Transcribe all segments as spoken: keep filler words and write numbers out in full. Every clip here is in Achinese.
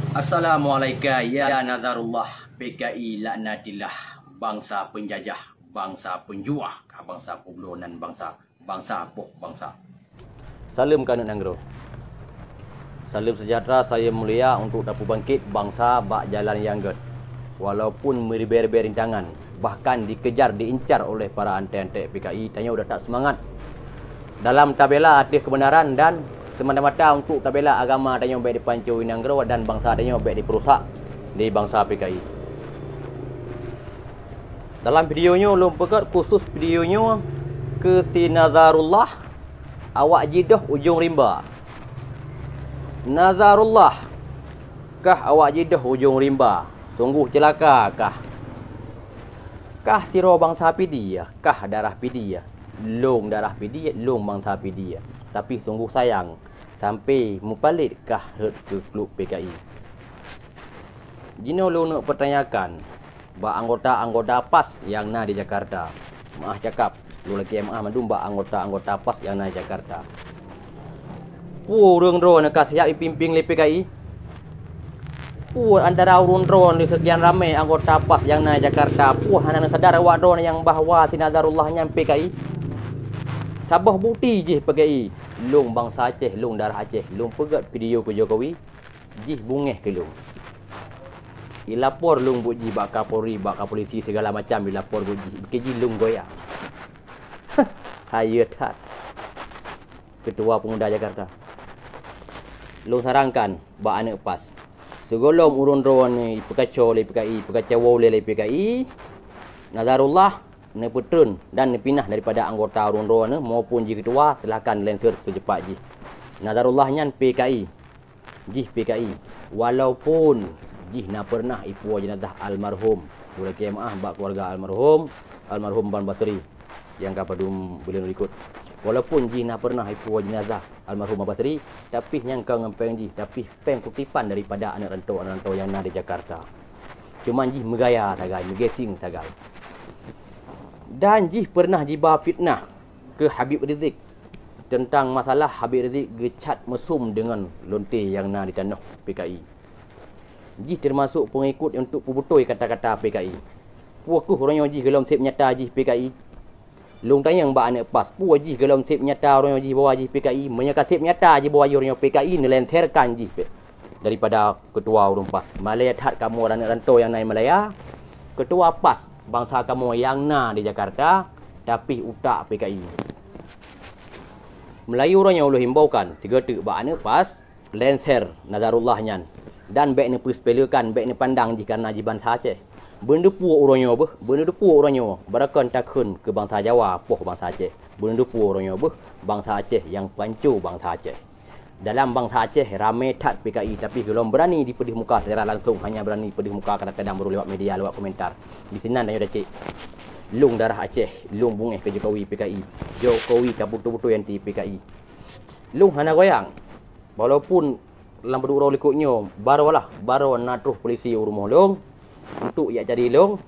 Assalamualaikum ya Nazarullah, P K I laknatillah, bangsa penjajah, bangsa penjuah, bangsa publonan bangsa, bangsa poh bangsa. Saleuem keu aneuk nanggroe. Saleuem sejahtera saya mulia untuk tapeubangkit bangsa bak jalan nyang gét. Walaupun meuribée-ribée rintangan, bahkan dikejar, diincar oleh para antek-antek P K I, tanyoe udah tak semangat dalam tabela ateueh kebenaran dan semata-mata untuk tabela agama tanyoe bék dipanco nanggroe dan bangsa tanyoe bék diperusak di bangsa P K I. Dalam video nyoe lôn peugét khusus video nyoe keu si Nazarullah, awak jidoh ujong rimba. Nazarullah, kah awak jidoh ujong rimba, sungguh ceulaka kah. Kah sidroe bangsa Pidie, kah darah Pidie, lôn darah Pidie, lôn bangsa Pidie. Tapi sungguh sayang, sampai mupalét kah rhot keu klub P K I. Jinoe lôn neuk peutanyakan bak anggota-anggota pas nyang na di Jakarta. Meu'ah cakap, lôn lakée meu'ah mandum bak anggota-anggota pas nyang na di Jakarta. Peue ureuëng droeneuh ka siap jipimpin lé P K I? Peue antara ureuëng droeneuh di seukian ramé anggota pas nyang na di Jakarta, peue hana neusadar awak droeneuh nyang bahwa si Nazarullah nyan P K I? Saboh bukti jih P K I, lôn bangsa Aceh, lôn darah Aceh, lôn peugét video keu Jokowi, jih bungéh keu lôn. Ilapor lôn buet jih bak Kapolri, bak Kapolisi, segala macam ilapor buet jih, keu jih lôn goyang. Hayeue that. Ketua Pemuda Jakarta. Lôn sarankan bak aneuk pas, sigohlom ureuëng droeneuh ipeukaco lé P K I, ipeukaco lé P K I, Nazarullah neupeutreun dan neupinah daripada anggota ureuëng droeneuh maupun jih ketua, silahkan lenseur seucepat jih. Nazarullah nyan P K I. Jih P K I, walaupun jih na peureunah ipuwoe jeunazah almarhum, ulôn lakée meu'ah bak keuluwarga almarhum, almarhum Ban Basri nyang ka padum buleuen likot. Walaupun jih na peureunah ipuwoe jeunazah almarhum Ban Basri, tapi nyang ka ngon péng jih, tapi péng kutipan daripada aneuk rantô-aneuk rantô nyang na di Jakarta. Cuman jih meugaya sagai, meugasing sagai. Dan jih peureunah jiba fitnah keu Habib Rizik teuntang masalah Habib Rizik geucat meusum deungon lonte nyang na di tanoh P K I. Jih teumasok peungikot untuk peubeutôi kata-kata P K I. Peue kheueh uroe nyoe jih gohlom seb nyata jih P K I? Lôn tanyong bak aneuk pas, peue jih gohlom seb nyata uroe nyoe jih bahwa jih P K I? Meunyoe ka seb nyata jih bahwa jih uroe nyoe P K I, neulenserkan jih daripada ketua ureuëng pas. Malée that kamoe aneuk rantô nyang na di Malaya, ketua pas bangsa kamoe nyang na di Jakarta, tapi utak P K I. Meulayeue uroe nyoe ulôn himbaukan sigoe teuk bak aneuk pas, lenser Nazarullah nyan, dan bék neupeusepelekan, bék neupandang jih kareuna jih bansa Aceh. Beuneudeue peue uroe nyoe beuh, beuneudeue peue uroe nyoe, barokon takheun keu bansa Jawa poh bansa Aceh. Beuneudeue peue uroe nyoe beuh, bansa Aceh nyang panco bansa Aceh. Dalam bansa Aceh ramé that P K I, tapi gohlom beurani dipeudeuh muka secara langsong, hanya beurani peudeuh muka kadang-kadang baru lewat media, lewat komentar. Disinan tanyoe tacek. Lôn darah Aceh, lôn bungéh keu Jokowi P K I. Jokowi ka beutôi-beutôi anti P K I. Lôn hana goyang. Walaupun lam padub uroe likot nyoe, baroe lah, baroe na troh polisi u rumoh lôn untuk jak cari lôn,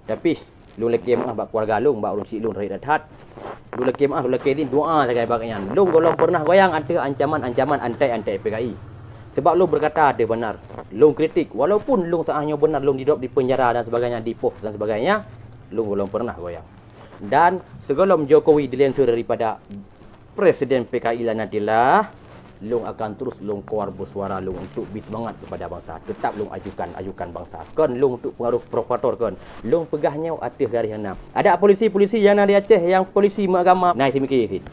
tapi lôn lakée meu'ah bak keuluwarga lôn, bak ureuëng syiek lôn rayeuk that-that. Lôn lakée meu'ah, lôn lakée idin doa sagai bak nyan. Lôn gohlom peureunah goyang ateueh ancaman-ancaman antek-antek P K I. Sebab lôn beukata ateueh beunar. Lôn kritik, walaupun lôn saat nyoe beunar lôn didrop di peunjara dan sebagainya, dipoh dan sebagainya, lôn gohlom peureunah goyang. Dan sigohlom Jokowi dilenser daripada Presiden P K I laknatillah, lôn akan terus lôn keluar bersuara lôn untuk bri seumangat kepada bansa. Tetap lôn ajukan, ajukan bansa. Kon lôn untuk pengaruh provokator kon. Lôn peugah nyoe ateueh garéh nyang na. Adak polisi-polisi nyang na di Aceh nyang polisi meuagama, na seumiké cit.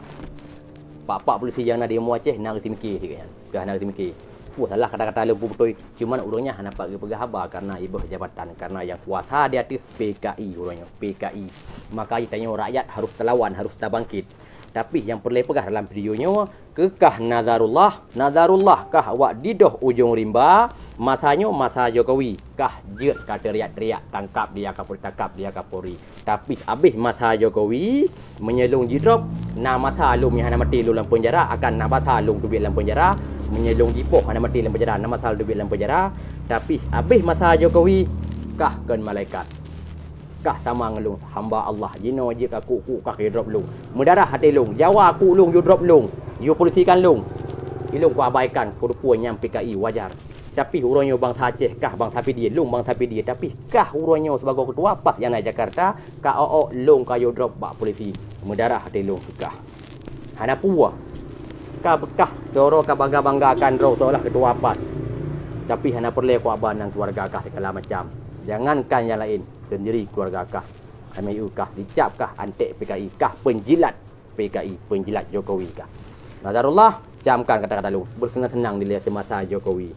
Pak-pak polisi nyang na di Aceh na seumiké cit nyan. Peugah na seumiké. Peue salah kata-kata lôn peubeutôi. Cuman ureuëng nyan hana pat geupeugah haba kareuna ibeuh jabatan, kareuna nyang kuasa di ateueh P K I ureuëng nyoe, P K I. Maka tanyoe rakyat harus talawan, harus tabangkit. Tapi nyang peureulée peugah dalam video nyoe, keu kah Nazarullah, Nazarullah kah awak didoh ujong rimba, masa nyoe masa Jokowi, kah jeuet ka teriak-teriak, "Tangkap dia Kapolri, tangkap dia Kapolri." Tapi abéh masa Jokowi, meunyoe lôn jidrop, na masa lôn nyang hana maté lôn lam peunjara, akan na masa lôn teubiet lam peunjara, meunyoe lôn jipoh hana maté lam peunjara, na masa lôn teubiet lam peunjara. Tapi abéh masa Jokowi, kah kon malaikat. Kah sama ngon lôn, hamba Allah, jinoe jeuet ka kuk-kuk kah jidrop lôn. Meudarah até lôn, Jawa kuk lôn, jidrop lôn, jipolisikan lôn. Ilôn kuabaikan, keureupue nyang P K I wajar. Tapi uroe nyoe bansa Aceh kah bansa Pidie, lôn bansa Pidie, tapi kah uroe nyoe sibagoe keutua pas nyang na Jakarta, ka ôk-ôk lôn ka yue drop bak polisi, meudarah até lôn keu kah. Hana peue. Ka beukah sidroe ka bangga-banggakan droe seolah keutua pas. Tapi hana peureulée keu abang ngon keuluwarga kah sigala macam. Jangankan nyang laén, seundiri keuluwarga kah. Hana yue kah, dicap kah anték P K I, kah peunjilat P K I, peunjilat Jokowi kah. Nazarullah, camkan kata-kata lôn, beuseunang-seunang dilée seumasa Jokowi.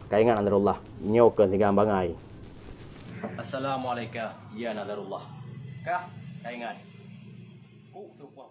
Ka ingat Nazarullah, nyoe keuh singgam bangai. Assalamualaikum, ya Nazarullah. Kah, ka ingat. Ku seupah